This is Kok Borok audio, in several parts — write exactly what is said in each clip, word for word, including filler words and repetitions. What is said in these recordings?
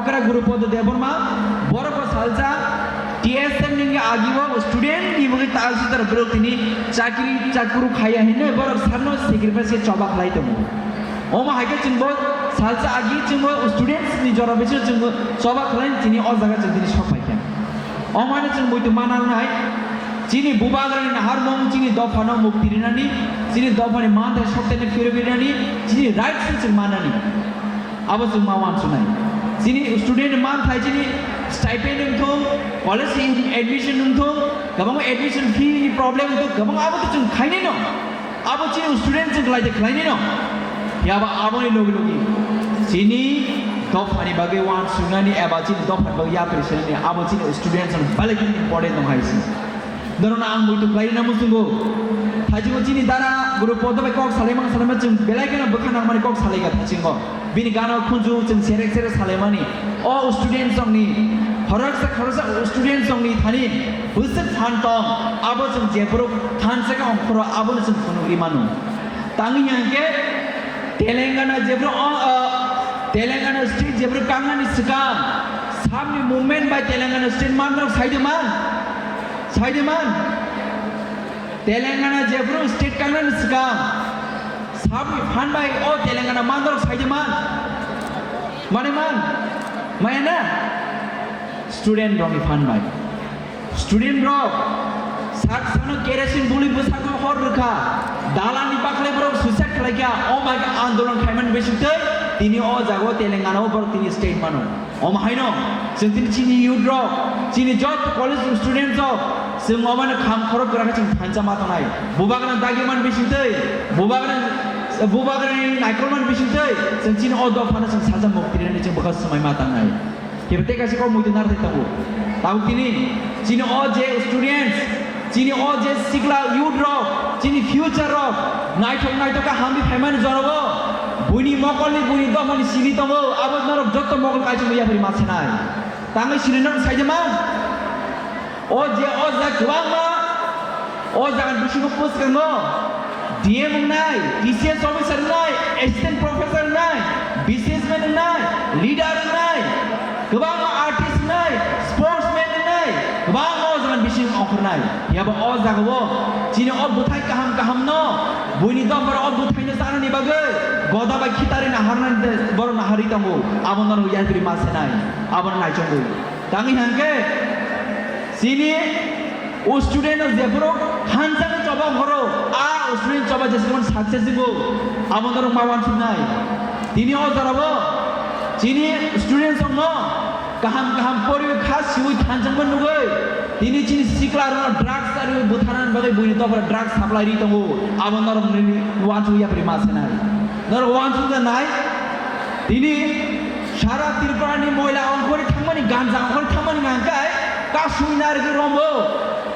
Kra Guru Podo Debbarma, borok bo salsa T S M ni agi o student ni bagwi tal sitar borok tini chakri chakuru khaiya hinwi borok sarno sacrifice khe choba khlai tongo. Omo hai khe chwng bo salsa agi chwng bo students ni jora bisingo chwng bo choba khlai tini o jaga chwng tini sok pai kha. Omo hai no chwng muitu manang nai, chini bubagra ni naharmung chini dopha no mukti rinani, chini dopha ni manthai sotene phirwi rinani, chini rights no chwng manani. Abo chwng ma uansuknai. Chini student ni manthai chini stipend wng thung, college admission wng thung, kwbangma admission fee ni problem wng thung, kwbangma abo to chwng khainai no. Abo chini student chwng khlai de khlainai no. Phiya ba aboni logi logi chini dophani bagwi uansuknani eba chini dophani bagwi yapri swnani abo chini student chwng belai kheno important tong hai si. Norokno ang muitu khlai rina muchungo. Thaichungo chini dara guru podo bai kok salai mang salai ma chwng belai kheno bwkha nangmani kok salai ga thaichungo. Bini gana khunju chwng serek serek salaimani. O student songni khoroksa khoroksa student songni thani bwswk phan tong abo chwng jephuru thansa khe ongkhoro abono chwng phunugwi mano. Tangwi hwnkhe Telangana jephuru o, o, Telangana state jephuru kangnani swkang samni movement bai Telangana state manrok saide man? Saide man? Telangana jephuru state kangnani swkang samni phan bai o Telangana manrok saide man? Mane man? Maya na? Student rokni phan bai. Student rok sak sano kerosene buli bwskango hor rwkha. Dalani bakhli borok suicide khlaikha. O bai khe andolon khaimani bisingtwi tini o jaga o Telangana o borok tini state mano. Omo haino chwng tini chini youth rok, chini joto college student rok, chwng omo no kham khorok kwrak khe chwng thansa ma tongnai. Bubagra dagi man bisingtwi, bubagra, bubagrani naikolman bisingtwi chwng chini o dophano chwng salsa mukti rwni chwng bwkha swmai ma tangnai. Kebo tei kaisa kok muitu narwk tongo. Tabuk tini chini o je students, chini o je sikla youth rok, chini future rok naithok naithok khe hamwi phaimani jorogo buini mokolni, buini dophani simi tongo, abo norok jotto mokol kaisa muya phari ma senai. Tangwi sini norok saide man? O je o jaga kwbangma, o jaga bisingo bwskango D M wngnai, T C S officer wngnai, assistant professor wngnai, businessman wngnai, leader wngnai, kwbangma artist wngnai, sportsman wngnai, kwbangma o jaga bisingo ongkhornai. Phiya ba o jaga o chini o bwthai kaham kaham no, buini dophar o bwthai no chanani bagwi goda bai khitari naharnani borok naharwi tongo. Abo norok yapri ma senai, abo no naichongwi. Tangwi hwnkhe chini o student rok jephuru thansa khe choba horo, a student choba jesukmani success wngo, abo norok ma uansuknai. Tini o jorao chini student rokno kaham kaham poriwi kha siwi thansa wngma nugwi tini chini sikla rokno drugs ari bwtharnani bagwi buini dophar drugs supply ri tongo, abo norok nini uansuk yapri ma senai. Norok uansuk nai. Tini sara Tripura ni moila ongkhorwi thangmani, ganja ongkhorwi thangmani hwnkhe kasui narwgwi rombo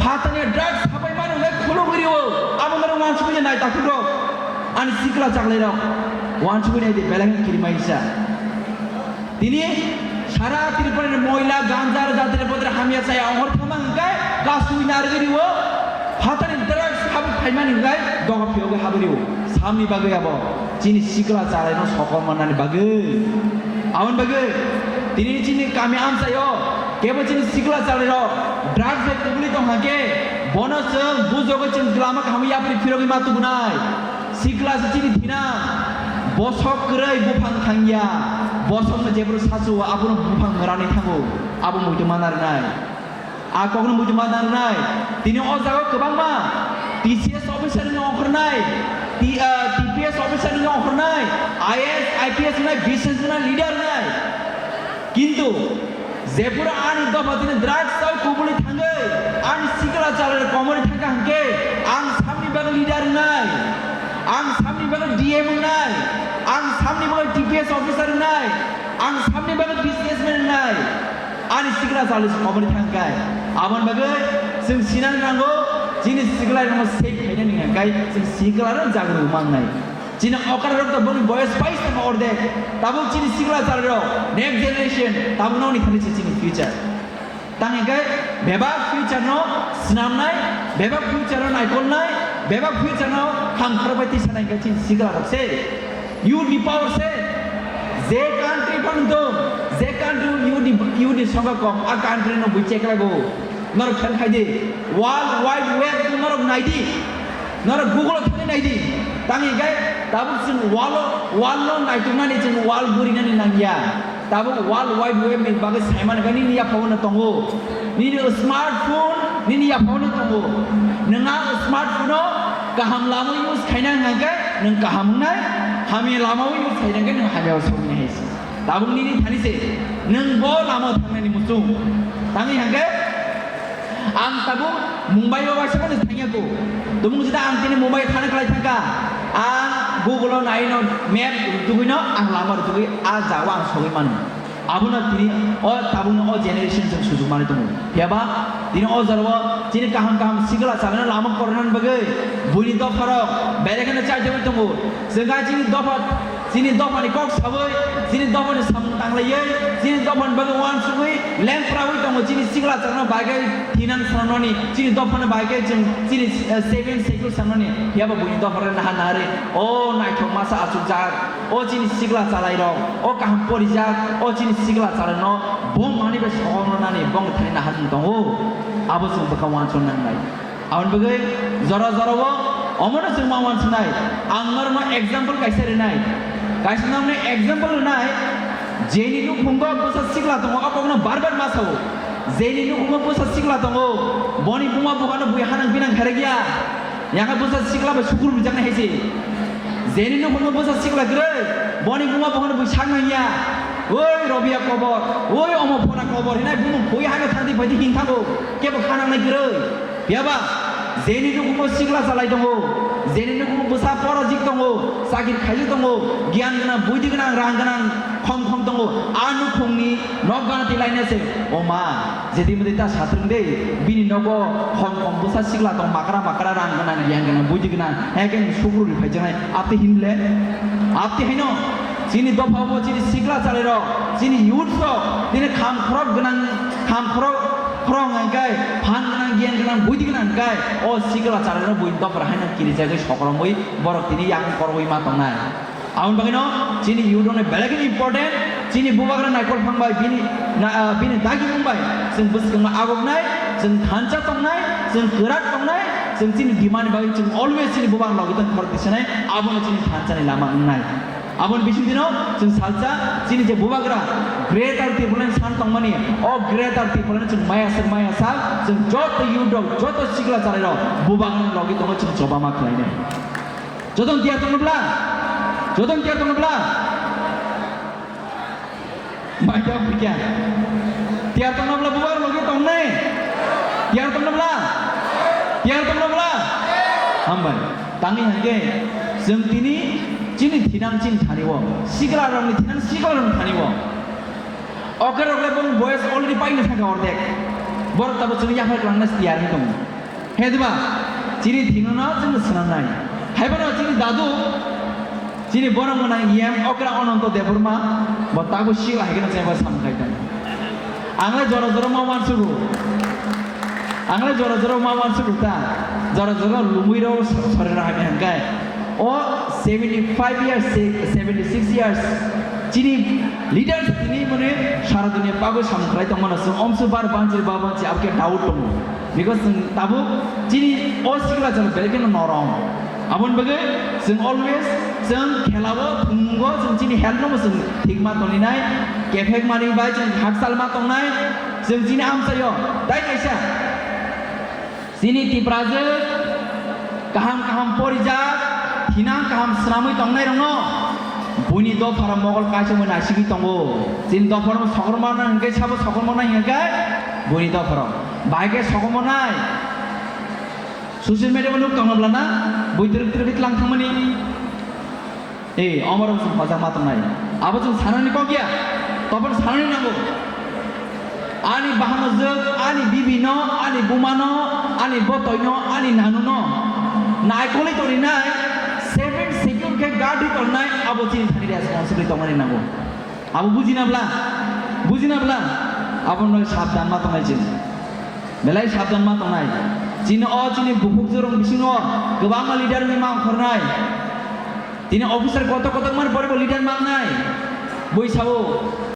phatani drugs sapai mani hwnkhe khulugwi rio. Abo norok uansukwi nai takhuk rok, ani sikla chaklai rok uansukwi nai di belai khe kirima hisa. Tini sara Tripura ni moila ganja aro jatra potra hamya chaya ongkhorwi thangma hwnkhe kasui narwgwi rio. Phatani drugs habwi phaimani hwnkhe doga phiyogwi habwi rio. Samni bagwi abo chini sikla chalaino sokol mannani bagwi. Aboni bagwi tini chini kami amchaio kebo chini sikla chalairok drugs bai kubuli tongkha khe bono chwng bujogo chwng lama kaham yapri phirogwi ma tubunai. Sikla se chini thina bosok kwrwi buphang thangya. Bosokno jephuru sachu o abono buphang mwrani thango, abo muitu mana rwnai. A kokno muitu ma nangnai. Tini o jaga kwbangma T C S officer wngna ongkhornai, T-, ah, T P S officer wngna ongkhornai, I A S, I P S wngnai, business wngnai, leader wngnai. Kintu jephuru ani dopha tini drugs o kubuli thangwi ani sikla chalai komorwi thangkha hwnkhe ang samni bagwi leader wngnai, ang samni bagwi D M wngnai, ang samni bagwi T P S officer wngnai, ang samni bagwi businessman wngnai. Ani sikla chalai se komorwi thangkhai. Aboni bagwi chwng sinani nango, chini sikla rokno save khainani hwnkhe chwng sikla rok jagrwi mangnai. Chini okra rok to boni boyos pai tongkha ordek. Tabuk chini sikla chalai rok, next generation, tabuk nokni thani se chini future. Tang hwnkhe bebak future no swnamnai, bebak future no naikolnai, bebak future no hamkhrok bai tisanai hwnkhe chini sikla rok se. Youth ni power se. Je country phano dong, je country youth ni songkha kom, a country no bui cheklago. Norok khen khai di, World Wide Web no norok nai di, norok Google o thangwi nai di. Tang hingkhe tabuk chwng world o, world no naituknani chwng world gurinani nangya. Tabuk World Wide Web ni bagwi saimani khe nini yaphangno tongo. Nini smartphone nini yaphangno tongo. Nwng a smartphone o kaham lama use khaina hwnkhe nwng kaham wngnai, hamya lama use khaina hwnkhe nwng hamya o soknai hai se. Tabuk nini thani se, nwng bo lama o thangnani muchung. Tangwi hwnkhe ang tabuk Mumbai o waisa phano thangya ko. Tumung sida ang tini Mumbai thana khlai thangkha. Ang Google o nai no map rutugwi no ang lama rutugwi a jaga o ang sogwi mano. Abono tini o tabukno o generation chwng sujuk manwi tongo. Phiyaba tini o jorao chini kaham kaham sikla chalaino lama kornani bagwi buini dopharok belai kheno chaithagwi tongo. Chwng kha chini dopha, chini dophani kok sawi, chini dophani samung tanglaiwi, chini dophani bagwi uansugwi lengprawi tongo. Chini sikla chalaino bai khe thinang sanani, chini dophani bai khe chwng chini, eh, saving secure sanani. Phiyaba buini dopharok naha naharwi o naithok masa achukjak. O chini sikla chalairok, o kaham porijak, o chini sikla chalaino bong mani bai sogong rwnani bong thani naharmung tongo, abo chwng bwkha uansuk nangnai. Aboni bagwi jora jorao omono chwng ma uansuknai. Ang norokno example kaisa rwnai, kaisa norokno example rwnai, jeni nukhungo bwsa sikla tongo, o kokno bar bar ma sao, jeni nukhungo bwsa sikla tongo, boni buma bukhano bui hanang binang khairokya. Yang khe bwsa sikla bai sukur rijaknai hai se. Jeni nukhungo bwsa sikla kwrwi, boni buma bukhano bui sak nangya. Oi Robia kobor, oi omo phona kobor hinai bumung bui haino thangdi phaidi hing thango, kebo kha nangnai kwrwi. Phiyaba jeni nukhungo sikla chalai tongo, jeni nukhungo bwsa porajik tongo, chakri khaijak tongo, giyan gwnang, buidi gwnang, rang gwnang, khom khom tongo. A nukhungni nok gana twi laina se, o ma. Jedi mudi ta satrung de, bini nogo khom khom bwsa sikla tong, makra makra rang gwnang, yang gwnang, buidi gwnang, hai khe sukru ri phaijaknai, apte hinle, apte haino, chini dopha bo, chini sikla chalairok, chini youth rok, chini kham khorok gwnang, kham khorok khorok hwnkai, phan gwnang, giyan gwnang, buidi gwnang hwnkai, o sikla chalairok buini dopha haino kirijagwi sokromwi borok tini yang korwi ma tongnai. Aboni bagwino chini youth rokni belai kheno important, chini bubagra Naikol Phang bai bini na, ah, bini dagimung bai chwng bwswkangno agoknai, chwng thansa tongnai, chwng kwrak tongnai, chwng chini demand ni bagwi chwng always chini bubagra logi tong khorok tisanai, abono chini thansani lama wngnai. Aboni bisingtwino chwng salsa chini je bubagra Greater Tipraland san tongmani, o Greater Tipraland chwng maya sak maya sak chwng joto youth rok, joto sikla chalairok bubagrani logi tongo chwng choba ma khlainai. Jotong tiyar tongno bla? Jotong tiyar tongno bla? Mai tong pikya. Tiyar tongno bla bubar logi tongnai? Tiyar tongno bla? Tiyar tongno bla? Hambai. Tangwi hangke, chwng tini chini thinang chini thani o. Sikla rokni thinang sikla rokni thani o. Oke rok le bong boyes already paina thangka ordek. Borok tabo chwng yaphar kwlangna tiyar wng tongo. He diba? Chini thwino no chwngno swnamnai. Haibono chini dadu, chini borok mwnang E M okra Ananto Debbarma, bo tago sikla hai kheno chaibo samung khai tongo. Ang le jora jora ma uansugo. Ang le jora jora ma uansugo ta. Jora jora lumui rok sori rok hai hwnkai. O seventy five years, se-, seventy six years. Chini leaders tini mane sara dunia bagwi samung khlai tongmano chwng omsu bar banchi ba banchi abokhe doubt tongo. Because chwng tabuk chini o sikla chwng belai kheno norom. Aboni bagwi chwng always chwng khelao, thumungo chwng chini health no bo chwng thik ma tonglinai, kephek manwi bai chwng hakchal ma tongnai, chwng chini amchaio tai kaisa chini Tiprajwk kaham kaham porijak, thinang kaham swnamwi tongnai rokno buini dopharok mogol kaichomwi naisigwi tongo. Chini dopharok sokorma nang hwnkhe sabo sokorma nang hwnkhe buini dopharok. Bahai khe sokomornai. Social media bo nuk tongna blana, bui twrwk twrwk tlang thangmani. Eh, omorok chwng hojak ma tongnai. Abo chwng sanani kok ya. Tobon sanani nango. Ani bahano jwk, ani bibi no, ani buma no, ani botoi no, ani nanu no. Naikolwi tongni nai, seven secure khe guard ri tongnai, abo chini thani responsibility tongmani nango. Abo bujina bla, bujina bla, abo noi sabdan ma tongnai chini. Belai sabdan ma tongnai. Chini o chini bukhuk jorong bisingo kwbangma leader ni ma khornai. Tini officer kotor kotor man pore bo leader mangnai. Bui sao.